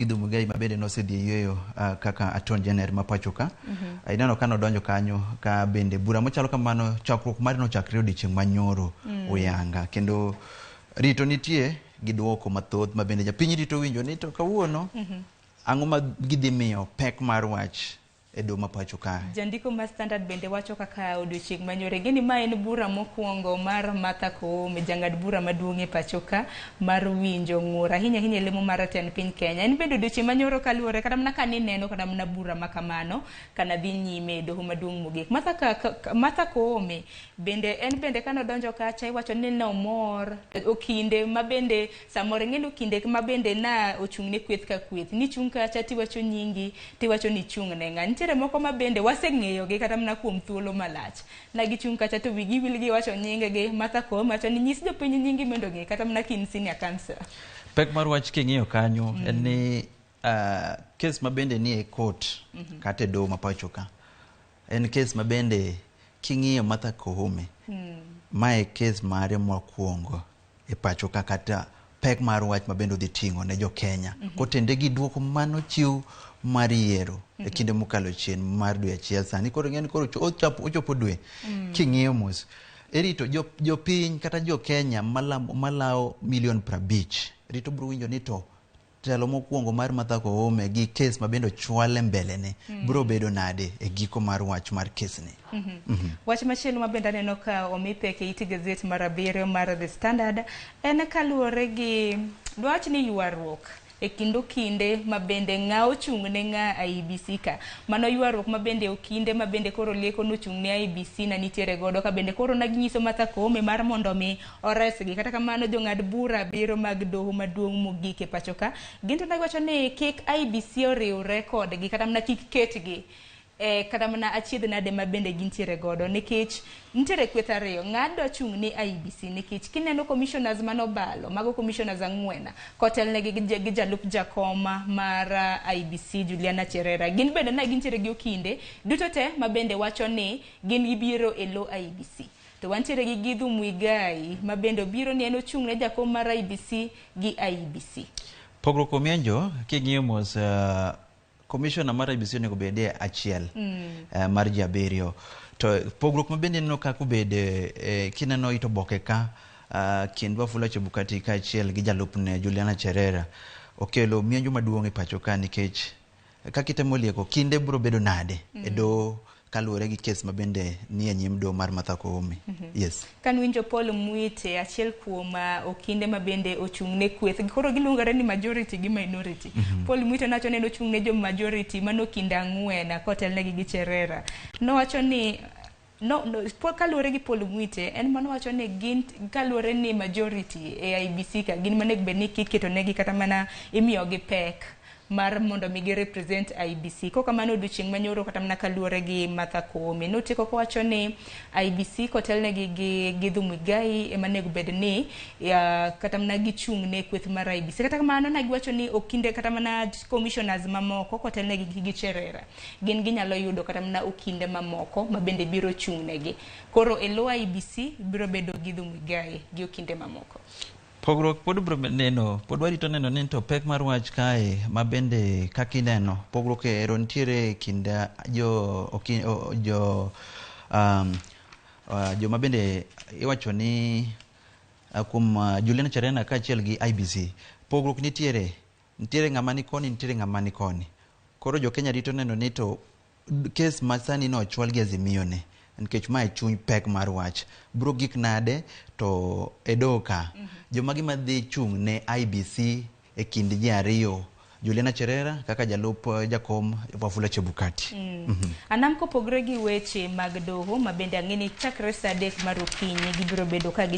Githu Muigai ma bende nosedhi e yueyo kaka Attorney General ma pacho ka. Ineno ka nodonjo kanyo ka bende bura machalo kamano chakruok mare nochakre odiochieng' manyoro oyanga kendo rito nitie gi duoko mathoth ma bende japiny rito winjo ni to kawuono ang'o ma gidhi miyo pek mar wach e doho ma pacho ka. Jandiko ma Standard bende wacho kaka odiochieng' manyoro gini ma en bura mokwongo mar Martha Koome, jang'ad bura maduong' e pacho ka mar winjo ng'ur ahinya ahinya e lemo mar tend piny Kenya. En bende odiochieng' manyoro kaluwore kata mana ka nineno kata mana bura ma kamano kana dhi nyime e doho maduong' mogik. Martha Koome bende en bende kanodonjo kacha iwacho ni nomor okinde ma bende samoro ing'e ni okinde ma bende na ochung' ne kweth ka kweth nichung' kacha tiwacho nyingi tiwacho ni ichung' ne ng'a. Nitiere moko ma bende waseng'eyogi kata mana kuom thuolo malach. Na gichung' kacha to wigi wil gi wacho nying gi. Martha Koome wacho ni nyis jopiny nyingi mondo ong'e kata mana ka in senior counsel. Pek mar wach king'iyo kanyo en ni kes ma bende nie court kata e doho ma pacho ka en kes ma bende king'iyo Martha Koome mae kes mare mokwongo e pacho ka kata pek mar wach ma bende odhi ting'o ne jo Kenya kotende gi duoko manochiw mar yiero e kinde mokalo chien mar dwe achiel sani koro ing'e ni koro ochopo dwe king'iyo mos irito jopiny kata jo Kenya malawo milion 50 rito biro winjo ni to telo mokwongo mar Martha Koome gi kes ma bende ochwal e mbele ne biro bedo nade e giko mar wach mar kes ni. Wach machielo ma bende aneno ka omi pek e it gazet mar 7 mar The Standard en kaluwore gi dwach ni ywaruok e kind okinde ma bende ng'a ochung' ne ng'a IEBC ka. Mano ywaruok ma bende okinde ma bende koro lieko nochung' ne IEBC na nitiere godo ka bende koro naginyiso Martha Koome mar mondo mi oresgi. Kata kamano jong'ad bura 7 mag doho maduong' mogik e pacho ka gin to negiwacho ni kik IEBC oriwre kodgi kata mana kik ketgi kata mana achiedh nade ma bende gintiere godo nikech nitiere kweth ariyo ng'ado chung' ni IEBC nikech kineno commissioners manobalo mago commissioners 4 kotelnegi gi jalup jakom mar IEBC Juliana Cherera gin bende ne gintiere gi okinde duto te ma bende wacho ni gin gibiro e lo IEBC to wantiere gi Githu Muigai ma bende obiro ni en ochung' ne jakom mar IEBC gi IEBC. Pogruok omienjo king'iyo mos commissioner mar IEBC onego bedie achiel mar ji 7 to pogruok ma bende ineno kaka obede kineno it oboke ka kind Wafula Chebukati kaachiel gi jalupne Juliana Cherera okelo mienjo maduong' e pacho ka nikech kaka itemo lieko kinde biro bedo nade e doho kaluwore gi kes ma bende nie nyim doho mar Martha Koome. Yes. Kanwinjo Paul Mwite achiel kuom okinde ma bende ochung' ne kweth koro giluongore ni majority gi minority. Paul Mwite nowacho ni en ochung' ne jo majority mano okinde 4 kotelnegi gi Cherera. Nowacho ni no, kaluwore gi Paul Mwite en manowacho ni gin kaluwore ni majority e IEBC ka gin manego bed ni iketonegi kata mana imiyogi pek mar mondo mi gi represent IEBC. Kokamano odiochieng' manyoro kata mana kaluwore gi Martha Koome notieko kowacho ni IEBC kotelnegi gi Githu Muigai ema onego bed ni kata mana gichung' ne kweth mar IEBC. Kata kamano ne giwacho ni okinde kata mana commissioners mamoko kotelnegi gi Cherera gin ginyalo yudo kata mana okinde mamoko ma bende biro chung' negi. Koro e lo IEBC biro bedo Githu Muigai gi okinde mamoko. Pogruok pod biro neno, pod warito neno ni to pek mar wach kae ma bende kaka ineno pogruok ero nitiere kind jo joma bende iwacho ni kuom Juliana Cherera kaachiel gi IEBC pogruok nitiere, nitiere ng'ama ni koni nitiere ng'ama ni koni. Koro jo Kenya rito neno ni to kes ma sani no ochwal gi Azimio ne nikech mae chuny pek mar wach biro gik nade to e doho ka joma gima dhi chung' ne IEBC e kind ji 2 Juliana Cherera kaka jalup jakom Wafula Chebukati. Anam kopogore gi weche mag doho ma bende ang'e ni chakre saa 3 mar okinyi gibiro bedo ka gi